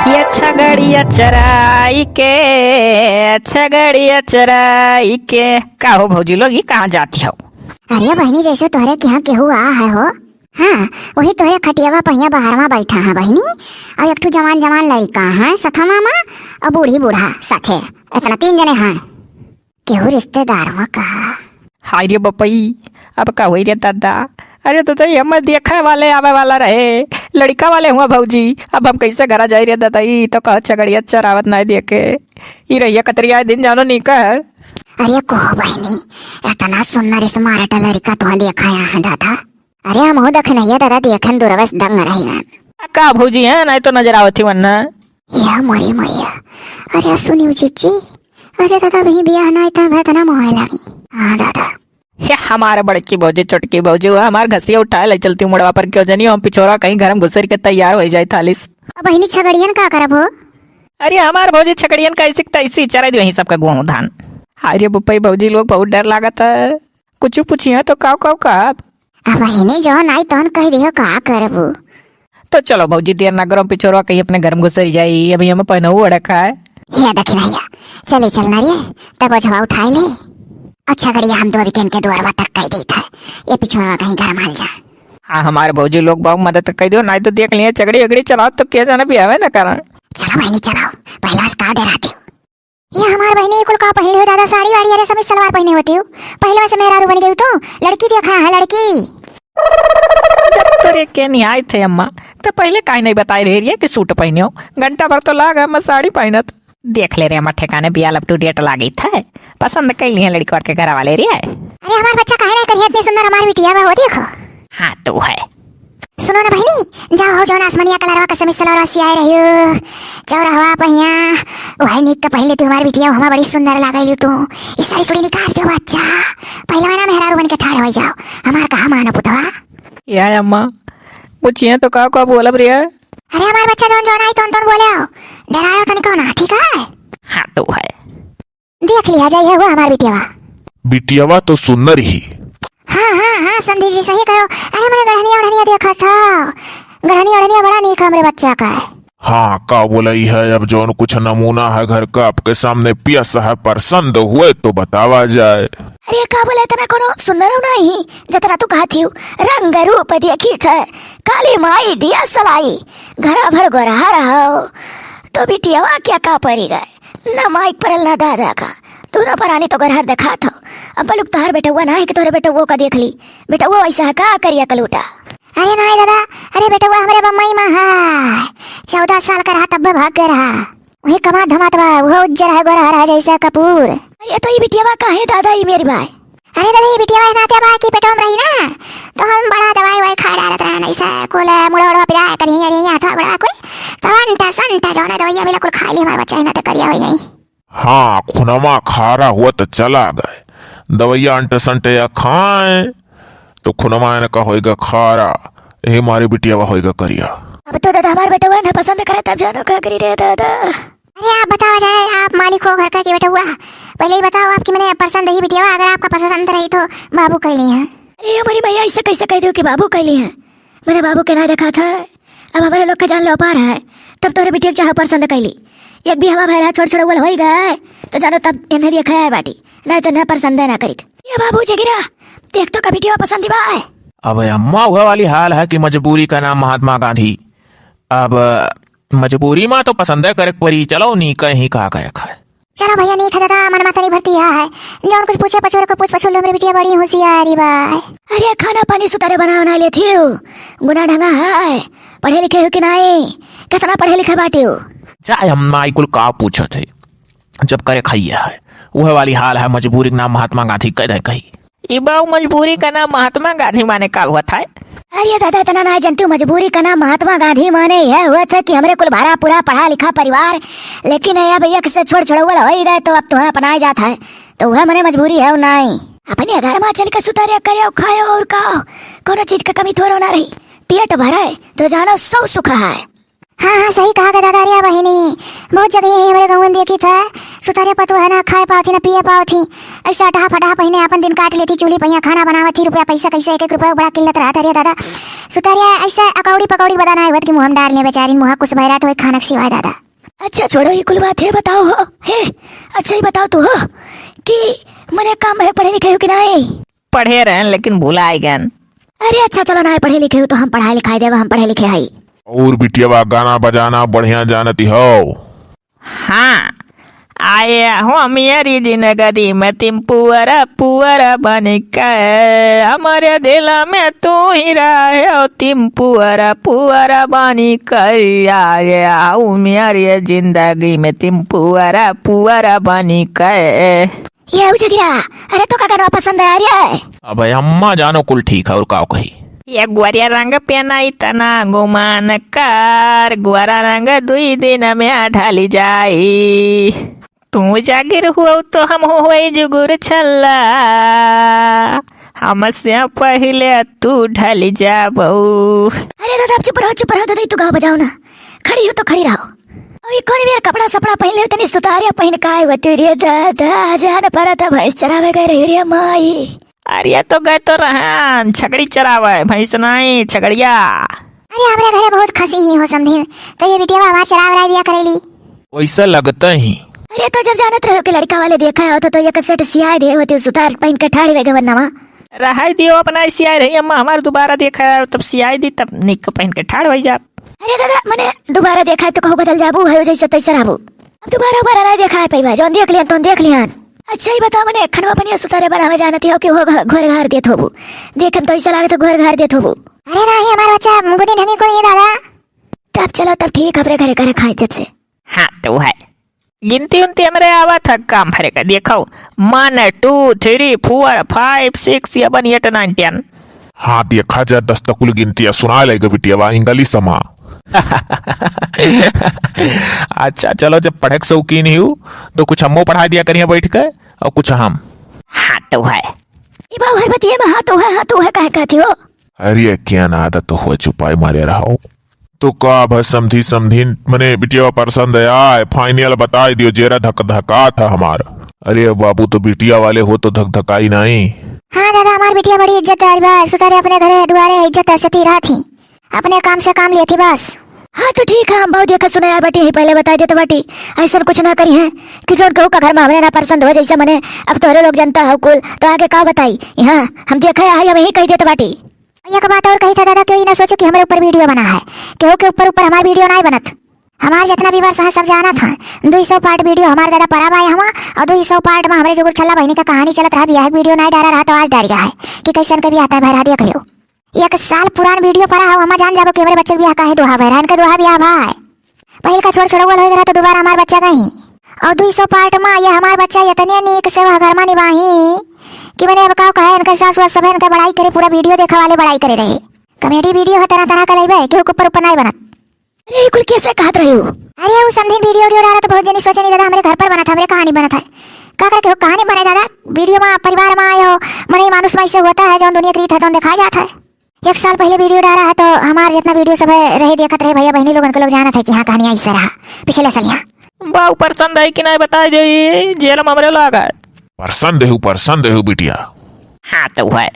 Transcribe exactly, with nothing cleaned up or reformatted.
ये छगड़िया चराई के, छगड़िया चराई के। का हो भौजी लोग, ये कहाँ जाती हो? अरे बहिनी, जैसे तोहरे के यहाँ केहू आ है हो, हाँ, वही तोहरे खटियावा पहिया बाहर मा बैठा है बहिनी, और एक ठो जवान जवान लड़का है सथमा मा, और बूढ़ी बूढ़ा साथे, इतना तीन जने हैं। केहू रिश्तेदारवा का? हाय रे बपई, अब का होई रे दादा? अरे दादा, ये हमें देखे वाले आवे वाला रहे, लड़का वाले हुआ भौजी, अब हम कैसे घरा जाई रे दादा? ई तो कह छगड़िया चरावत नाय देखे, ई रहिया कतरिया दिन जानो नी कह। अरे को बहिनी, इतना सुंदर smart लड़का तुहा देखाया है दादा। अरे हमहू दखनैया दादा, देखन दुरवस दंग रही गन। का भौजी है, नाय तो नजर आवत ही वन्ना। या मोरी मैया, अरे सुनियो जीजी, अरे दादा, अभी बियाह नाय त भैतना मोहे लागी। हाँ दादा। हे हमार बड़की भौजी, छोटकी भौजी, वो हमार घसिया उठाए ले चलती मुड़वा पर, क्यों जनी हम पिछोरा कहीं घर में घुसर के तैयार हो जाए थालिस। अब बहिनी छगड़ियन का करब हो? अरे हमार भौजी छगड़ियन का ऐसी तैसी चरा दी वहीं सबका गेहूं धान। हाय रे बपई, भौजी लोग बहुत डर लागत है, कुछ पूछिए तो काव काव कहब। अब बहिनी जौन आई तौन कह दियो, का करबू? तो चलो भौजी, देर ना करो, पिछोरवा कहीं अपने घर में घुसर जाई, अभी हमें पहनऊ अड़क है। हे दखिनैया, चली चल ना रे, तब ओझवा उठाई ले। अच्छा गड़िया हम दो weekend के दुआरवा तक कह देत है, ये पिछोरवा कहीं घर माल जा। हाँ, हमारे भौजी लोग बहुत मदद कर दियो, नाई तो देख लिए छगड़ी अगड़ी चलाओ तो क्या जाना भी आवे ना कारण। चलो बहिनी चलाओ, पहला से का डराती हो? ये हमार बहिनी कुल का पहने हो दादा, साड़ी वाड़ी, अरे समीज सलवार पहने होती हो, पहले से मेहरारू बन गई तू, लड़की देखा है लड़की। जब तोरे के नहीं आए थे अम्मा, तो पहले काहे नहीं बताए रहे रे कि सूट पहने हो? घंटा भर तो लाग अम्मा साड़ी पहनत। देख ले रे अम्मा, ठेकाने बियाह up to date लागी थे, पसंद कर लिए लड़कवा के घर वाले रे। अरे हमार बच्चा काहे नहीं करिए, इतनी सुंदर हमार बिटिया बा हो, देखो। हाँ तो है। सुनो ना बहिनी, जाओ हो जौन आसमनिया कलरवा का समीज सलवार सियाए रही हो, चौरहवा पहिया, वही निक के पहले तू हमार बिटिया, हमा बड़ी सुंदर लागेलू तू। ई साड़ी सुड़ी निकाल दो बच्चा, पहले ना मेहरारू बन के ठाड़ हो जाओ, हमार कहा मानो पुतवा। या अम्मा, पूछिए तो का का बोलब रे? अरे हमार बच्चा जौन जौन आई तौन तौन बोले हो, डरायो तनिको ना, ठीक है? हाँ तो है। देख लिया जाइए हुआ हमार बिटियावा। बिटियावा तो सुंदर ही। हाँ, हाँ, हाँ, समधी जी सही कहो। अरे मने गढ़निया ओढ़निया देखा था। गढ़निया ओढ़निया बड़ा नीक हमरे बच्चा का है। हाँ, का बोला ई है, अब जौन कुछ नमूना है घर का आपके सामने पेश है, पसंद हुए तो बतावा जाए। अरे का बोला, इतना कोनो सुंदर हो नहीं, जतना तू कहा थी, रंग रूप देखी थे, काली माई दिया सलाई, घरा भर गोरहा रहो, तो बिटियावा क्या का परी गए। ना माई क परल ना दादा का, दोनों परानी तो गोरहर देखात हो। अब बलुक तोहर बेटउआ ना है कि तोहरे बेटउओ का देख ली। बेटउओ ऐसा है का करिया कलूटा? अरे नाई दादा, अरे बेटउआ हमरे बम्मई मा है, चौदह साल का रहा तब भाग गए रहा। वही कमात धमात बा, वो उज्जर है गोरहर है जैसे कपूर। अरे तो ई बिटियावा का है दादा, ई मेरी बाई? अरे दादा, ई बिटियावा इस नाते बा कि पेटवा में रही ना, तो हम बड़ा दवाई ववाई खा डालत रहन, ऐसा कुल मुड़ा उड़वा पिराए करी, अरे यहाँ था बड़ा कुल, तो अंटा संटा जौन दवाइया मिला कुल खा ली, हमार बच्चा इन्हें तो करिया होई गई। हाँ, खुनमा खारा हुआ तो चला गए, दवाइया अंटे संटे या खाए, तो खुनमा इनका होएगा खारा, यही मारे बिटियावा होएगा करिया। अब तो दादा हमार बेटवा ना पसंद करे, तब जानो का करी रे दादा। अरे आप बतावा जाए, आप मालिक हो घर का कि बेटवा? पहले ही बताओ आपकी मने पसंद ही बिटियावा, अगर आपका पसंद रही तो बाबू कह ली है। अरे हमारी मैया, ऐसे कैसे कह दो कि बाबू कह ली है? मैंने बाबू के ना देखा था, अब हमारे लोग का जान लो पार है, तब तोरे बिटिया के चाह पसंद कैली। एक भी हवा भैरा छोड़ छोड़ होई गए, तो जानो तब इन्हें दिया खाया है बाटी, नहीं तो ना पसंद ना करित। ये बाबू जगिरा, देख तो का बिटिया पसंद बा है। अब अम्मा वह वाली हाल है कि मजबूरी का नाम महात्मा गांधी। अब मजबूरी मा तो पसंद करे के परी, चलो नी कहीं का करे खाए। चलो भैया, नीक है दादा, मन मा तनी भरती है, है। जौन कुछ पूछे पछोरे को पूछ पछोर लो, हमरे बिटिया बड़ी होशियारी बा। अरे खाना पानी सुतारे बना बना लेती हो, गुना ढंगा है, पढ़े लिखे हो कि नाई, कितना पढ़े लिखे बाटे हो? चाहे हम नाई कुल का पूछत है, जब करे खाइए है, वह वाली हाल है, मजबूरी के नाम महात्मा गांधी कह दे कही। ई बाऊ, मजबूरी का नाम महात्मा गांधी माने का हुआ था? अरे दादा, इतना ना जानती हूँ, मजबूरी का नाम महात्मा गांधी माने यह हुआ था कि हमरे कुल भरा पूरा पढ़ा लिखा परिवार, लेकिन अब एक से छोड़ छोड़ौल हो ही गए, तो अब तुम्हें अपनाए जात है, तो वह मने मजबूरी है नाई। अपने घर में चल के सुतारे करे खाए और का, कोनो चीज का कमी थोड़ो ना रही, पेट भरे तो जानो सौ सुख है। हाँ, हाँ, सही कहा गा दादा। अरे बहिनी, बहुत जगह यही हमरे गाँव में देखी था, सुतारिया पतोह है ना, खाए पावत ही ना पिए पावत ही, ऐसा अटहा फटहा पहिने आपन दिन काट लेती, चूल्ही पहिया खाना बनावत ही, रुपया पैसा कैसे एक एक रुपया बड़ा किल्लत रहत है रे दादा। सुतारिया ऐसा अकौड़ी पकौड़ी बदा ना आवत कि मुँह में डाल ले बेचारी, मुँह कुछ भैरा तो खाना के सिवाय दादा। अच्छा छोड़ो, ये कुल बात है, बताओ हो। हे, अच्छा ही बताओ तू हो कि मने काम में पढ़े लिखे हो कि नहीं? पढ़े रहन लेकिन भुलाए गन। अरे अच्छा चलो, ना पढ़े लिखे हो तो हम पढ़ाई लिखाई देब, हम पढ़े लिखे हई। और बिटियावा गाना बजाना बढ़िया जानती हो? हाँ, आए हो मेरी जिंदगी में तुम पुअरा पुअरा बन के, हमारे दिल में तू ही रहे हो तुम पुअरा पुअरा बन के, आए हो मेरी जिंदगी में तुम पुअरा पुअरा बन के। ये उजगिरा, अरे तो का गाना पसंद है रे? अबे अम्मा जानो कुल ठीक है और का कही। ये गोरिया रंग पे नहीं तना गुमान कर, गोरा रंग दुई दिन में ढल जाई। तू जागिर हुआ तो हम हो होई जुगुर छल्ला, हमसे पहले तू ढल जाबो। अरे दादा, अब चुप रहो, चुप रहो दादा, तू गाओ बजाओ ना, खड़ी हो तो खड़ी रहो। अरे कौन मेरा कपड़ा सपड़ा पहन ले, तनी सुतारिया पहन के आए होते रे दादा, जान पड़ा था भैंस चरावे गए रही रे माई। अरे तो गए तो रहन छगड़ी चरावे, भैंस नहीं छगड़िया। अरे हमरे घरे बहुत खसी ही हो समधिन, तो ये बिटिया आवाज चराव रहा दिया करेली। वैसा लगता ही। अरे तो जब जानत रहो कि लड़का वाले देखा हो तो, तो ये कसेट सियाए दे होते सुतार पहन के ठाड़ी वे गवन नवा। रहाई दियो अपना सियाए रही अम्मा, हमार दोबारा देखा है तब सियाए दी, तब निक पहन के ठाड़ हो जा। अरे दादा, मने दोबारा देखा है तो कहू बदल जाबू, है जैसे तैसे रहबू। अब दोबारा दोबारा नहीं देखा है पैबा, जौन देख लिया तौन देख लिया। अच्छा ही बताओ, मने खनवा पनिया सुतारे बनावे जानती हो कि वो घ-, घर घर देत होबू? देखम तो ऐसा लागत घर घर देत होबू। अरे नहीं, हमार बच्चा गुनी ढंगी को ये दादा। तब चलो, तब ठीक, हमरे घरे घरे खाए जब से। हाँ तो है, गिनती उनती हमरे आवत है काम भरे का। देखो, one, two, three, four, five, six, seven, eight, nine, ten। हाँ, देखा जा, दस तक कुल गिनती है, सुना लेगा बिटिया, बा, इंग्लिश समा। अच्छा, चलो, जब पढ़े के शौकीन ही हो, तो कुछ हमो पढ़ा दिया करिए बैठ के, और कुछ हम। हाँ, तो है। ए बाबू, हर बतिये में हाँ, तो है, हाँ, तो है, काहे कहती हो? अरे, क्या ना आदत तो हो, चुपाई मारे रहो। तो का भा समधी, समधी, मने बिटिया पसंद आए, final बताई दियो, जेरा धक धका था हमार। अरे बाबू, तो बिटिया वाले हो तो धक धकाई नहीं। हाँ दादा, हमार बिटिया बड़ी इज्जतदार बा, सुतारे अपने घरे दुआरे इज्जत से ती रहा थी, अपने काम से काम लिए थी बस। हाँ तो ठीक है, हम बहुत देखा सुना है बाटी, यही पहले बताई देते बाटी, ऐसा कुछ ना करी है कि जौन केहू का घर में हमरे ना पसंद हो, जैसे मने अब तोहरे लोग जनता हो कुल, तो आगे का बताई, यहाँ हम देखा है, हम यही कही देते बाटी। एक बात और कही था दादा, केहू ई ना सोचो कि हमरे ऊपर video बना है, केहू के ऊपर, ऊपर हमार video नाई बनत। हमार जितना viewers हैं सब जानत हैं, दुई सौ part video हमार दादा परा बाय हवा, और दुई सौ part में हमरे जुगुर छल्ला बहिनी का कहानी चलत रहा, बियाह के video नाई डारा रहा तो आज डार गया है कि कैसन के बियाह तय भरा देख लियो। एक साल पुरान video परा हो, हम जान जाबो कि हमरे बच्चे के बियाह काहे दोहा भरा, इनके दोहा बियाह भाई। पहिल का छोड़ छोड़ौल होए रहा तो दोबारा हमार बच्चा गई। और दुई सौ part में ये हमार बच्चा इतने नीक से वह घर में निभाई कि मने अब का कहे, इनके सास वास सब इनके बड़ाई करे, पूरा video देखा वाले बड़ाई करे रहे। Comedy video है, तरह तरह का लेबे, केहू के ऊपर ऊपर नाई बनत। अरे ये कुल कैसे कहत रहे हो? अरे वो समधी video video डाला तो बहुत जनी सोचे नहीं दादा, हमरे घर पर बनत है, हमरे कहानी बनत है। का करे केहू कहानी बने दादा, video में परिवार में आए हो, मने मानुष में ऐसे होता है, जौन दुनिया के रीत है, जौन दिखाया जाता है। एक साल पहले video डाला है तो हमार जितना video सब है, रहे देखत रहे भैया बहिनी लोगन के लोग जानत है कि हाँ कहानी ऐसे रहा पिछले सलिया। बाऊ पसंद है कि नहीं बताई दे, जेल में हमरे लाग है। पसंद है, पसंद है बिटिया। हाँ तो है,